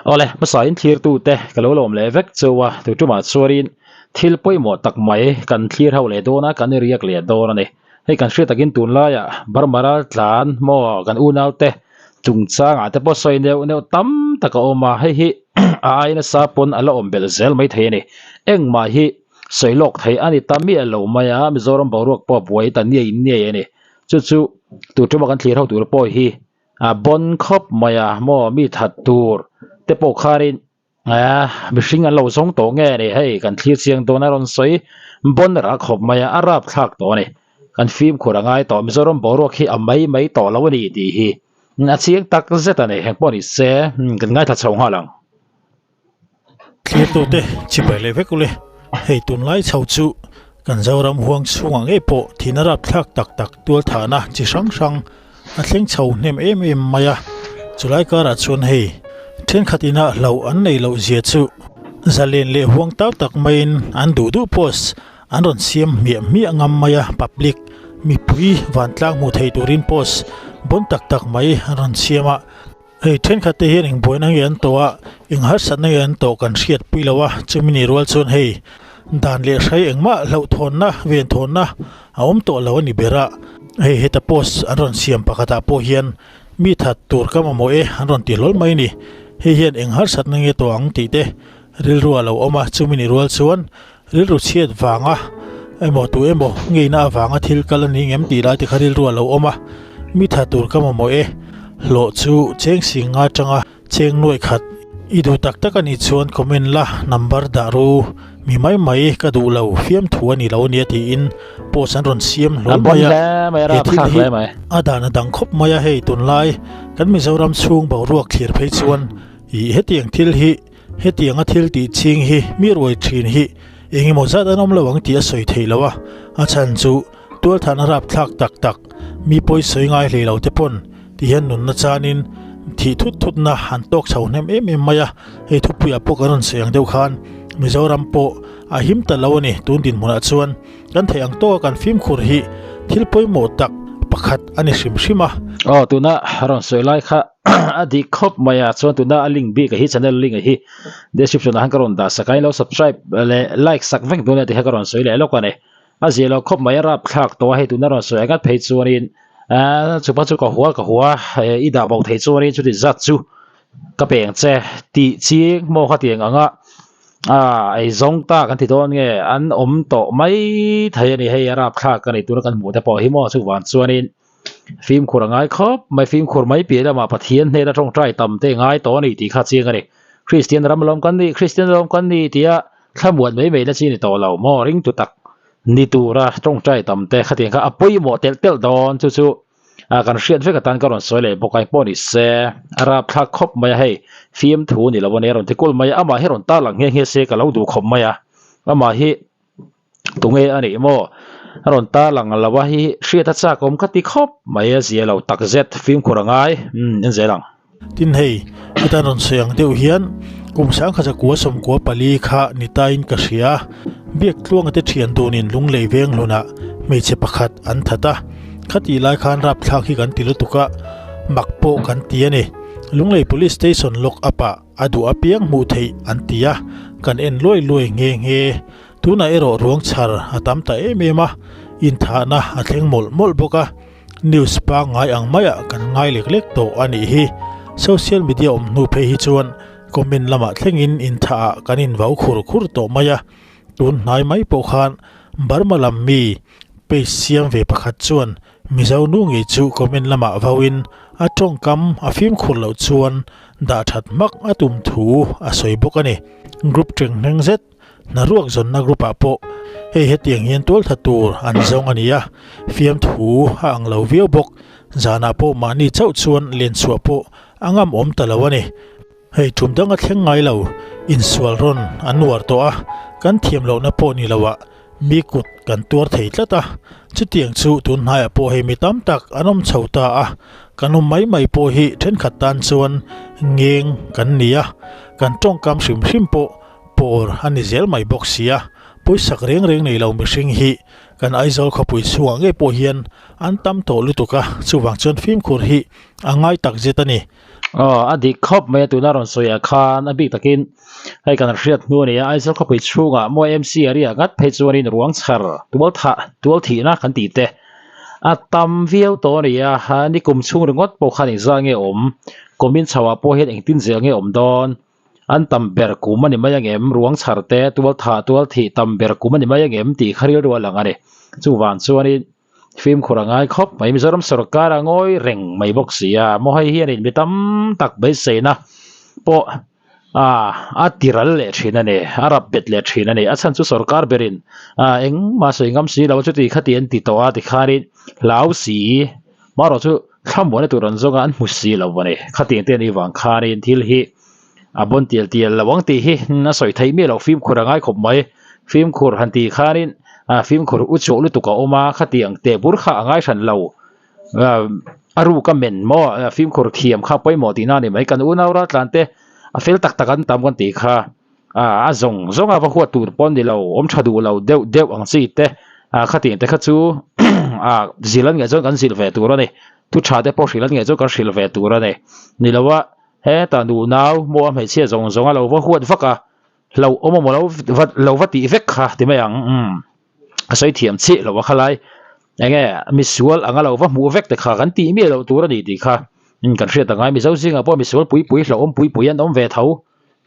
Awle, hmasain thlirtute ka lo lawm leh vek cheu a, tu tumah chuanin thil pawimawh tak mai kan thlir ho leh dawn a, kan riak leh dawn a ni. Hei kan hriat takin tunlaiah Burma ral tlan maw kan unaute chungchangah te pawh sawi neuh neuh tam tak a awm a, hei hi a ai nasa pawn a la awm belh zel maithei a ni. Engmah hi sawi lawk thei a ni ta miah lo mai a, Mizoram boruak pawh a buai ta niai niai a ni. Chu chu tu tuma kan thlir ho tur pawh hi a bon khawp mai a maw mi that tur te pawh khanin eh mihring an lo zawng tawh nge ni hei kan thlir chiang dawn a rawn sawi bon rah khawp mai a a rapthlak tawh a ni kan fimkhur a ngai tawh Mizoram boruak hi a mai mai tawh lo a ni tih hi a chiang tak zet a ni heng pawh ni se kan ngaithla chho nghal ang. Thlirtute chibai leh vek ule, hei tunlai chho chu kan Zoram huang chhungah ngei pawh thihna rapthlak tak tak tualthahna chi hrang hrang a thleng chho hnem em em mai a, chulai karah chuan hei thenkhat ina hlauh an nei loh zia chu zalen leh huang tau tak maiin an duh duh post an rawn siam hmiah hmiah ngam mai a, public mipui vantlang hmuh thei turin post bon tak tak mai an rawn siam a. Hei thenkhat te hian eng buaina nge an tawh a, eng harsatna nge an tawh kan hriat pui lo a, chumi ni rual chuan hei dan leh hrai engmah hlauhthawnna, venthawnna a awm tawh lo a ni ber a. Hei heta post an rawn siam pakhatah pawh hian mi that tur ka mamawh e an rawn ti hlawl mai a ni. Hei hian eng harsatna nge tawh ang tih te rilru a lo awm a, chumi ni rual chuan rilru chhiat vanga emaw tu emaw ngeina avanga thil kal a ni ngem tih lai te kha rilru a lo awm a, mi tha tur ka mamawh e, hlawh chu cheng sing nga tanga cheng nuai khat i duh tak tak a nih chuan comment la number dah ru mi mai mai ka duh lo fiam thu a ni lo ania tiin post an rawn siam hlawl mai a, he thil hi a dan a dang khawp mai a hei tunlai kan Mizoram chhung boruak thlir phei chuan ih hetiang thil hi Hetianga thil tih ching hi mi ruai thin hi eng emaw zat an awm lo ang tih a sawi theih lo a, a chhan chu tualthahna rapthlak tak tak mi pawi sawi ngai hlei lo te pawn ti hian nunna chanin thih thut thutna an tawk chho hnem em em mai a, hei thupuiah pawh kan rawn sawi ang deuh khan Mizoram pawh a him ta lo a ni tun dinhmunah chuan kan theih ang tawka kan fimkhur hi thil pawimawh tak pakhat a ni hrim hrim a. Aw tuna rawn sawi lai kha a dik khawp mai a chuan tuna a link bik a hi channel link a hi description ah khan ka rawn dah sak a inlo subscribe leh like sak vek dawn nia tih kha ka rawn sawi leh lawk a ni a zia lo khawp mai a rapthlak tawh a hei tuna rawn sawi ngat phei chuanin ahh chupa chu ka hua ka hua i dah bo thei chuanin chuti zat chu ka peng che tih ching maw kha tiang anga ah ei zawng ta kan ti dawn nge an awm tawh mai thei a ni hei a rapthlak a ni tuna kan hmuh te pawh hi maw chuvang chuanin. Fimkhur a ngai khawp mai, fimkhur mai piah lamah Pathian hnena tawngtai tam te ngai tawh a ni tih kha chiang a ni. Kristian ram lawm kan ni, Kristian lawm kan ni tia thlamuan mai mai na chi ni tawh lo maw, ringtu tak ni tura tawngtai tam te khatiang kha a pawimawh telh telh dawn chu chu kan hriat vek atan ka rawn sawi leh bawk a, engpawh ni se a rapthlak khawp mai a hei, fiamthu ni lo a nia rawn ti kulh mai a, amah hi rawn tarlang nghe nghe se ka lo duh khawp mai a, amah hi. Tunge a nih maw? A rawn tarlang lo a hi hriat a chak awm ka ti khawp mai a zia lo tak zet fimkhur a ngai umm en zel ang. Tin hei hetan rawn sawi ang deuh hian kum sangkhat zakua sawmkua pali kha ni tain ka hria a, Biak Tluanga te thian dunin Lunglei veng hlunah hmeichhe pakhat an that a, khatih lai khan rapthlak hi kan ti lutuk a, mak pawh kan ti a ni. Lunglei Police Station lock up ah a duh apiang hmuh theih an ti a, kan en luai luai nghe nghe. Tunah erawh ruang chhar a tam ta em em a, inthahna a thleng mawlh mawlh bawk a, news pangngai ang maiah kan ngai lek lek tawh a nih hi. Social media awm hnu phei hi chuan comment lamah thlengin inthahah kan invau khur khur tawh mai a, tun hnai mai pawh khan Burma lam mi page siam ve pakhat chuan Mizo nu ngei chu comment lamah vauin a tawngkam a fimkhur loh chuan dah that hmak a tum thu a sawi bawk a ni. Group tenghneng zet Hna ruak zawnna group ah pawh hei hetiang hian tual tha tur an zawng a ni a, fiamthu a ang lo viau bawk. Zanah pawh mahni chauh chuan len chhuah pawh a ngam awm ta lo a ni. Hei tum dang a thleng ngai lo, insual rawn an uar tawh a, kan thiam lohna pawh ni lo ah mi kut kan tuar thei tlat a, chutiang chu tun hnaiah pawh hei mi tam tak an awm chho ta a, kan awm mai mai pawh hi thenkhat tan chuan ngeng kan ni a, kan tawngkam hrim hrim pawh Pawr a ni zel mai bawk sia, pawisak reng reng nei lo mihring hi kan Aizawl khawpui chhungah ngei pawh hian an tam tawh lutuk a, chuvang chuan fimkhur hi a ngai tak zet a ni. Aw a dik khawp mai a tuna rawn sawi ah khan a bik takin hei kan hriat hnu a ni a Aizawl khawpui chhungah maw MC area ngat phei chuanin ruang chhar tual thah tual thihna kan tih te a tam viau tawh a ni a ni kum chhung ringawt pawh khan engzah nge awm kumin chho ah pawh hian engtin zel nge awm dawn an tam ber kum a ni mai angem ruang chhar te tual thah tual thih tam ber kum a ni mai angem tih kha rilru a lang a ni chuvang chuanin. Fimkhur a ngai khawp mai. Mizoram sorkar a ngawi reng mai bawk si a, maw hei hianin mi tam tak beiseina pawh a ti ral leh thin a ni, a rap bet leh thin a ni. A chhan chu sorkar berin engmah sawi ngam si lo chuti khati an ti tawh a tikhanin hlau si marawh chu thlamuanna tur an zawng a an hmu si lo a ni. Khatiang te a nih vang khanin thil hi a bawn tial tial lo ang tih hi a sawi theih miah loh fimkhur a ngai khawp mai fimkhur han tih khanin ah fimkhur u chhuah lutuk a awm a khatiang teh bur kha a ngai hran lo ah a ruk a men maw fimkhur thiam kha pawimawh tihna a ni mai kan unau ral tlan te a fel tak tak an tam kan tih kha ah a zawng zawng a va huat tur pawh a ni lo awm tha duh lo deuh deuh ang chi te ah khatiang te kha chu ah zilh an ngaih chuan kan zilh ve tur a ni thu tha te pawh hrilh an ngaih chuan kan hrilh ve tur a ni ni lo a. Heta nu nau maw a hmeichhia zawng zawng a lo va huat vak a, hlauh awm amaw lo va lo va tih vek kha ti mai ang umm a sawi thiam chiah lo a khalai enge misual anga lo va hmuh vek te kha kan tih miah loh tur a ni tih kha umm kan hriat angai Mizo zingah pawh misual pui pui hlauhawm pui pui an awm ve tho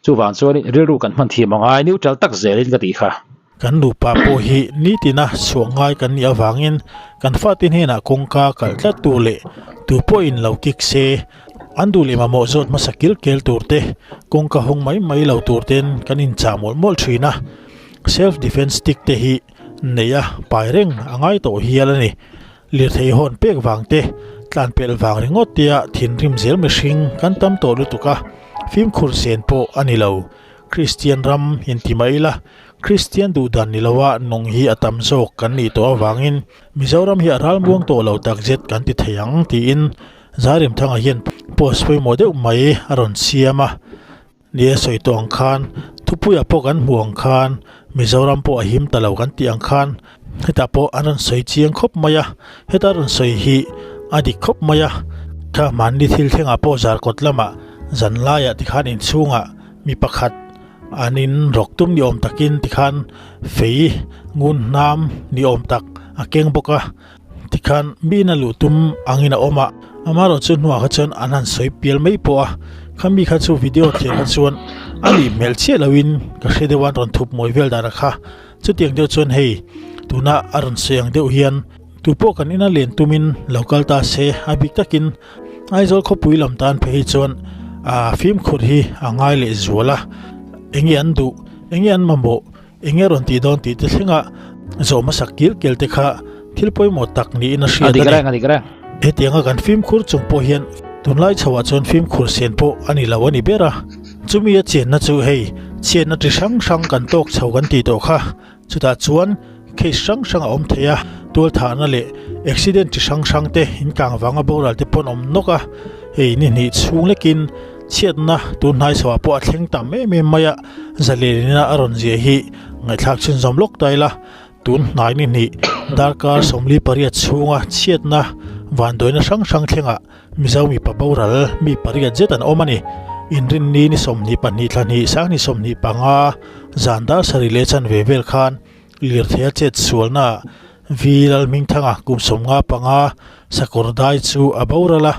chuvang chuan rilru kan hman thiam angai neutral tak zelin ka tih kha. Kan nupa pawh hi nitina chhuah ngai kan nih avangin kan fate hnenah kawngka kalh tlat tur leh tu pawhin lo kik se, an duh leh mamawh zawt hmasa kil kel tur te, kawngka hawng mai mai lo tur ten kan inchah mawlh mawlh thin a. Self defence stick te hi neih a pai reng a ngai tawh hial a ni. Lirthei hawn pek vang te, tlan pelh vang ringawt tia thinrim zel mihring kan tam tawh lutuk a, fimkhur sen pawh a ni lo. Kristian ram inti mai ila. Kristian duhdan ni loa nung hi a tam zawk kan nih tawh avangin Mizoram hi a ralmuang tawh lo takzet kan ti thei ang tiin Zairimthanga hian post pawimawh deuh mai a rawn siam a. Ni a sawi tawh ang khan thupuiah pawh kan hmuh ang khan Mizoram pawh a him ta lo kan tih ang khan hetah pawh an rawn sawi chiang khawp mai a, heta rawn sawi hi a dik khawp mai a. Kha mahni thil thlengah pawh Zarkawt lamah zanlaiah tikhan inchhungah mi pakhat An in rawk tum ni awm takin tikhan fei ngun hnam ni awm tak a keng bawk a, tikhan mi in a luh tum angin a awm a, amaherawh chu hnuah kha chuan an han sawi pial mai pawh a, khami kha chu video thlir kha chuan a nih hmel chiah loin ka hre deuh a an rawn thup mawi vel dan a kha, chutiang deuh chuan hei tuna a rawn sawi ang deuh hian tupawh kan ina len tumin lo kal ta se a bik takin. Aizawl khawpui lam tan phei hi chuan ah fimkhur hi a ngai leh zual a, enge an duh, enge an mamawh, enge rawn tih dawn tih te thlenga zawh hmasak kil kel te kha thil pawimawh tak niin a hriat a ni. Hetianga kan fimkhur chung pawh hian tunlai chhoah chuan fimkhur sen pawh a ni lo a ni ber a, chumi a chenna chu hei chhiatna chi hrang hrang kan tawk chho kan tih tawh kha Chutah chuan case hrang hrang a awm thei a, tualthahna leh accident chi hrang hrang te inkang vanga boral te pawh an awm nawk a, hei ni hnih chhung lekin chhiatna tun hnai chhoah pawh a thleng tam em em mai a, zalelina a rawn ziah hi ngaihthlak chhunzawm lawk ta ila, tun hnai ni hnih darkar 48 chhunga chhiatna vanduaina hrang hrang thlengah Mizo mipa boral mi pariat zet an awm a ni. Inrinni ni 22 thla hnih sang ni 25 zan dar sarih leh chanve vel khan lirtheia chet sualnaah V Lalhmingthanga kum 55 sakawr dai chu a boral a,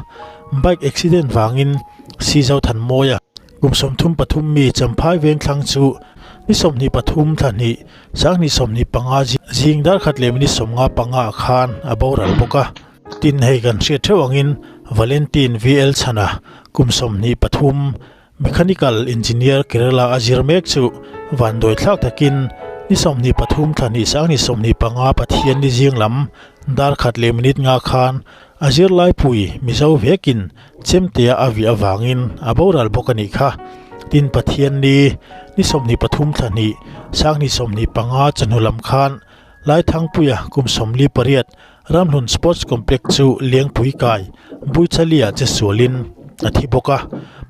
bike accident vangin Si Zothanmawia kum 33 mi Champhai Vengthlang chu ni 23 thla hnih sang ni 25 zing dar khat leh minute 55 ah khan a boral bawk a. Tin, hei kan hriat theuh angin Valentin VL Chhana kum 23 Mechanical Engineer Kerala a zir mek chu vanduai thlak takin ni 23 thla hnih sang ni 25 Pathian ni zing lam dar khat leh minute nga khan a zirlaipui Mizo vekin chemtea a vih avangin a boral bawk a nih kha. Tin, Pathian ni ni 23 thla hnih sang ni 25 chawhnu lam khan Laithangpuia kum 48 Ramhlun Sports Complex chu Lengpui kai Buichalia che sualin a thi bawk a,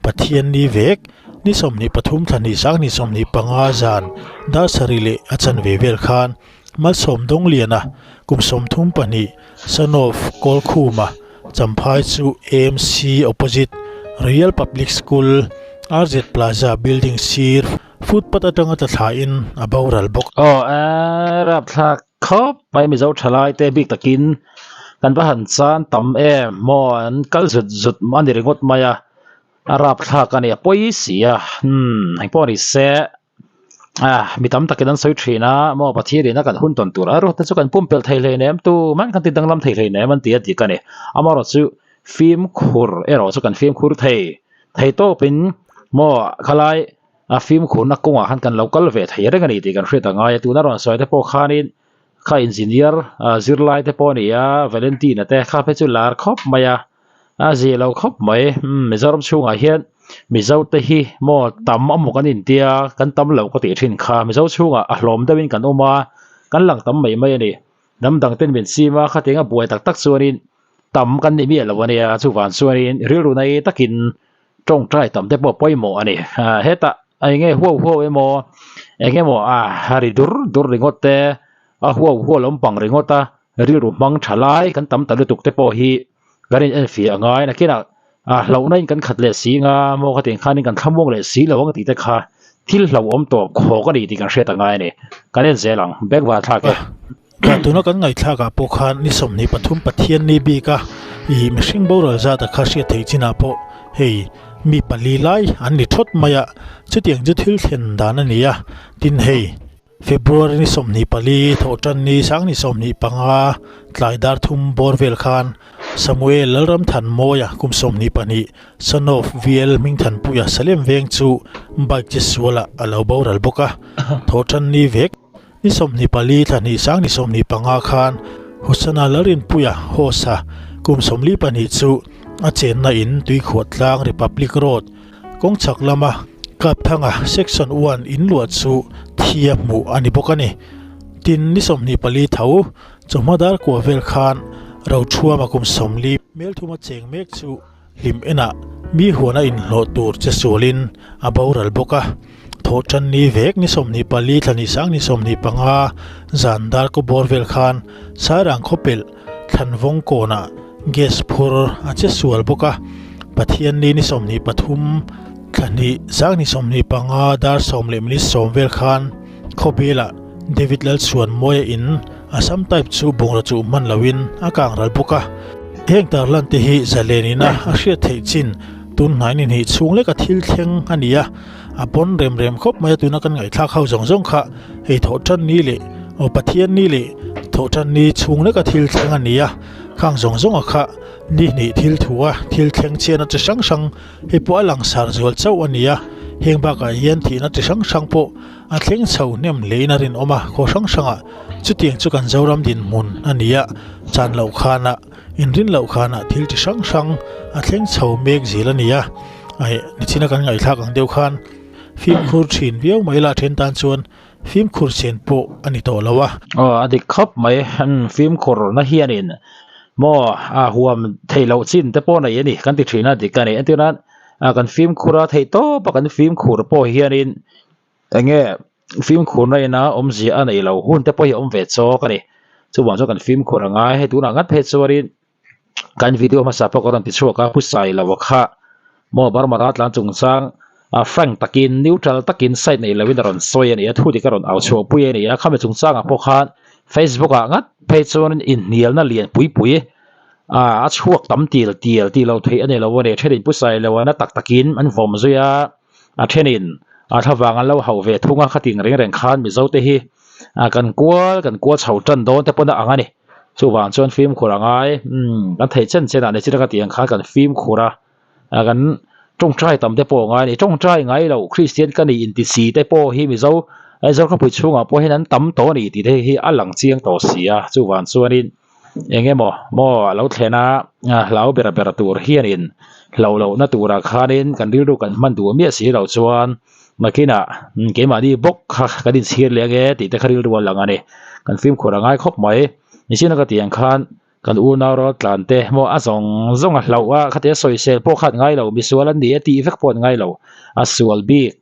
Pathian ni vek ni 23 thla hnih sang ni 25 zan dar sarih leh a chanve vel khan Malsawm Dawngliana kum 32 son of Kawlkhuma Champhai chu AMC opposite. Royal Public School, RZ Plaza building sir footpath atanga tla thlain a boral bawk. Aw e, rapthlak khawp mai Mizo thalai te bik takin kan va han chan tam em maw an kal zut zut a ni ringawt mai a, a rapthlak a ni a pawi si a, umm engpawh ni se ah mi tam takin an sawi thin a maw Pathian in a kan hun tawn tur a ruat te chu kan pumpelh thei hlei nem tuman kan ti danglam thei hlei nem an ti a dik a ni amaherawhchu chu fimkhur erawh chu kan fimkhur thei thei tawpin maw khalai a fimkhurna kawngah khan kan lo kal ve thei reng a ni tih kan hriat a ngai a tuna rawn sawi te pawh khanin kha engineer ah zirlai te pawh a ni a Valentina te kha phei chu lar khawp mai a. A zia lo khawp mai umm Mizoram chhungah hian Mizo te hi maw tam a maw kan intia kan tam loh ka tih thin kha Mizo chhungah a hlawm deuhin kan awm a kan lang tam mai mai a ni hnam dang ten min chim a khatiang a buai tak tak chuanin tam kan ni miah lo a nia chuvang chuanin rilru nai takin tawngtai tam te pawh pawimawh a ni hetah eng nge huau huau emaw eng emaw a ri dur dur ringawt te a huau huau lampang ringawt a rilru hmang tha lai kan tam ta lutuk te pawh hi kan in enfiah a ngai nakinah ah hlauhna in kan khat leh si nga maw khatiang khanin kan thlamuang leh si lo ang tih te kha thil hlauhawm tawp khawk a ni tih kan hriat a ngai a ni kan en zel ang bag var thlak e. Tah tuna kan ngaihthlak ah pawh khan ni 23 Pathian ni bik a ih mihring boral zat a kha hriat theih chinah pawh hei mi pali lai an ni thawt mai a chutiang chu thil thlen dan a ni a tin hei February ni 24, Thawhtan ni sang ni 25, tlai dar thum bawr vel khan Samuel Lalramthanmawia kum 22, son of VL Hmingthanpuia Salem veng chu bike che sualah a lo boral bawk a. Thawhtan ni vek ni 24, thla hnih sang ni 25 khan Hosana Lalrinpuia Hosa kum 42 chu a chenna in Tuikhuahtlang Republic Road, Kawng chhak lama Kapthanga Section One in luah chu thi a hmuh a ni bawk a ni. Tin, ni 24 tho chawhma dar kuah vel khan Rothuama kum 40 hmelthuma cheng mek chu hlim enah mi huana inhlawh tur che sualin a boral bawk a. Thawhtan ni vek ni 24 thla ni sang ni 25 zan dar kaw bawr vel khan Sairang khawpelh Thlanvawng kawnah gas phur a che sual bawk a, Pathianni ni 23, thla hnih sang ni 25 dar sawm leh minute sawm vel khan khawbelah David Lalchhuanmawia in Assam type chu bungraw chuh hman loin a kang ral bawk a. Heng tarlan te hi zalen ina a hriat theih chin tun hnai ni hnih chhung leka thil thleng a ni a, a pawn rem rem khawp mai a tuna kan ngaihthlak ho zawng zawng kha hei thawhtan ni leh aw Pathian ni leh thawhtan ni chhung leka thil thleng a ni a khang zawng zawng a kha ni hnih thil thu a thil thleng chian a chi hrang hrang hei pawh a langsar zual chauh a ni a heng bakah hian thihna chi hrang hrang pawh a thleng chho hnem hlein a rinawm a khaw hrang hrangah chutiang chu kan Zoram dinhmun a ni a chan loh khanah Inrin loh khanah thil chi hrang hrang a thleng chho mek zel a ni a, aih nichina kan ngaihthlak ang deuh khan fimkhur thin viau mai la then tan chuan fimkhur chen pawh a ni tawh lo a. Aw a dik khawp mai, fimkhur na hianin maw a huam theih loh chin te pawh nei a ni kan ti thin a dik a ni. Entir nan kan fimkhur a theih tawp a kan fimkhur pawh hianin Enge fimkhurna ina awmzia a neih loh hun te pawh hi a awm ve chawk a ni. Chuvang chuan kan fimkhur a ngai. Hei tunah ngat phei chuanin kan video hmasa pawh ka rawn ti chhuak a, Pu Sailo kha maw Burma raltlan chungchang a frank takin neutral takin side neih lohin a rawn sawi a ni a, thu dik a rawn au chhuah pui a ni a. Khami chungchangah pawh khan Facebook ah ngat phei chuanin inhnialna lian pui pui a chhuak tam tial tial tih loh theih a ni lo a ni. Thenin Pu Sailo a na tak takin an vawm zui a. A thenin a thlavang an lo hauh ve thung a, khating reng reng khan Mizo te hi kan kual kan kual chho tan dawn te pawn a ang a ni. Chuvang chuan fimkhur a ngai, umm kan theih chen chen ah ni chin a ka tih ang khan kan fimkhur a, kan tawngtai tam te pawh a ngai a ni. Tawngtai ngai lo Kristian ka nih inti si te pawh hi Mizo Aizawl khawpui chhungah pawh hian an tam tawh a ni tih te hi a lang chiang tawh si a, chuvang chuanin Eng emaw maw a lo thlen a, hlau ber ber tur hianin hlo lohna turah khanin kan rilru kan hman duh miah si lo chuan nakinah keimahni bawk kha kan inchhir leh ange tih te kha rilru a lang a ni. Kan fimkhur a ngai khawp mai. Nichina ka tih ang khan kan unau rawt tlan te maw a zawng zawng a hlauh a, khatia sawisel pawh khan ngai lo, misual an ni e tih vek pawh an ngai lo, a sual bik,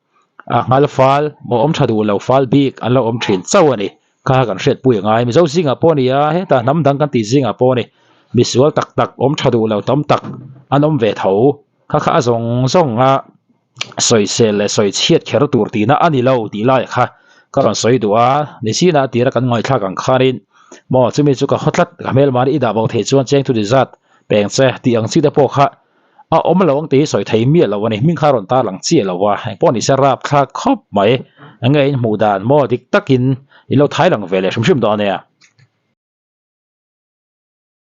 a nghal fal, maw awm tha duh lo fal bik an lo awm thin chauh a ni. Kha kan hriatpui a ngai. Mizo zingah pawh a ni a, hetah hnam dang kan tih zingah pawh a ni. Misual tak tak, awm tha duh lo tam tak an awm ve tho. Kha kha a zawng zawng a sawisel leh sawi chhiat kher tur tihna a ni lo tih laiah kha ka rawn sawi duh a, nichinah a tira kan ngaihthlak ang khanin maw chumi chu ka haw tlat ka hmelmahni i dah bo theih chuan cheng thu zat peng che tih ang chi te pawh kha a awm lo ang tih hi sawi thei miah lo a ni, hming kha a rawn tar lang chiah lo a, engpawh ni se rapthlak khawp mai, eng nge in hmuh dan maw dik takin in lo thai lang ve leh hrim hrim dawn nia.